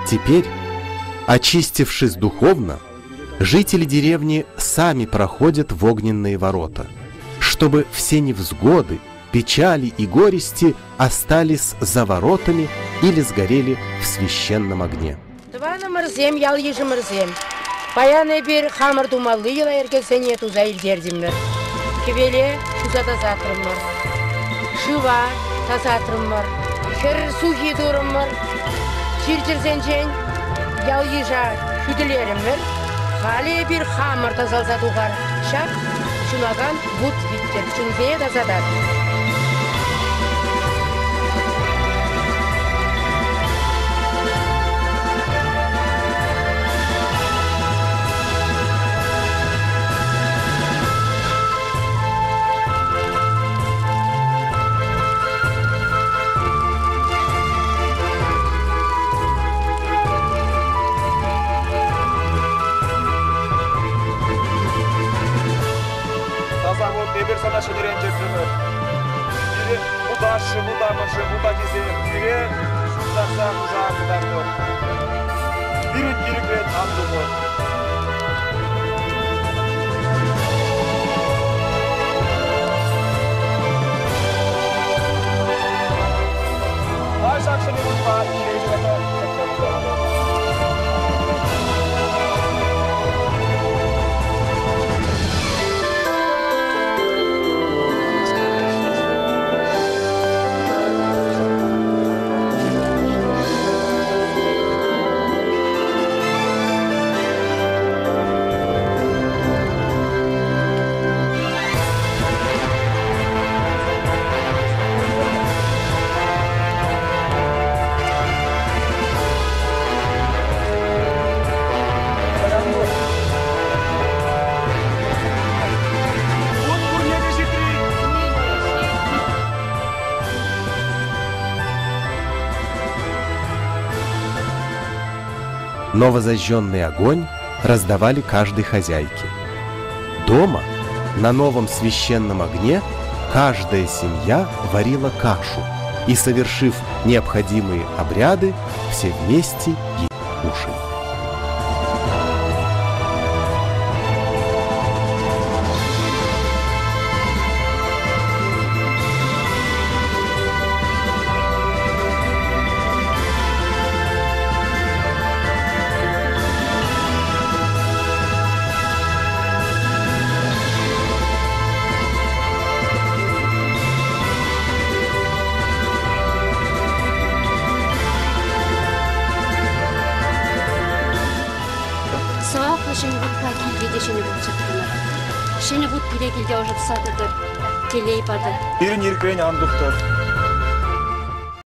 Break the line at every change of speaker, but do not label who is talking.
Теперь, очистившись духовно, жители деревни сами проходят в огненные ворота, чтобы все невзгоды, печали и горести остались за воротами или сгорели в священном огне.
Тӑванӑмӑрсем, ял-йышӑмӑрсем, паян эпир хамӑр тумалли йӑла-йӗркесене туса илтертӗмӗр. Хӗвеле ҫуса тасатрӑмӑр, шыва тасатрӑмӑр, хӗр сухи турӑмӑр, чир-чӗрсенчен ял-йыша хӳтӗлерӗмӗр. Халӗ эпир хамӑр тасалса тухар. Ҫак ҫунакан вут виттӗр, чунсене тасатар.
Таса вут, эпир сана ҫӗнӗрен чӗртрӗмӗр. Пире вуташшӗ, вутамӑшӗ, вутакисем, пире ҫунтарса нуша кӑтартӑр. Пирӗн ирӗкрен ан тухӑр. Ай ҫак ҫӗнӗ вутпа киле ҫывӑрса чӗртме пултаратӑр. Вут пурне те ҫитри!
Новозажженный огонь раздавали каждой хозяйке. Дома на новом священном огне каждая семья варила кашу и, совершив необходимые обряды, все вместе ели кушали.
Сӑваплӑ ҫӗнӗ вутпа килте те ҫӗнӗ вут чӗртрӗмӗр. Ҫӗнӗ вут пире килте ӑшӑтса тӑтӑр, телей патӑр.
Пирӗн ирӗкрен ан тухтӑр.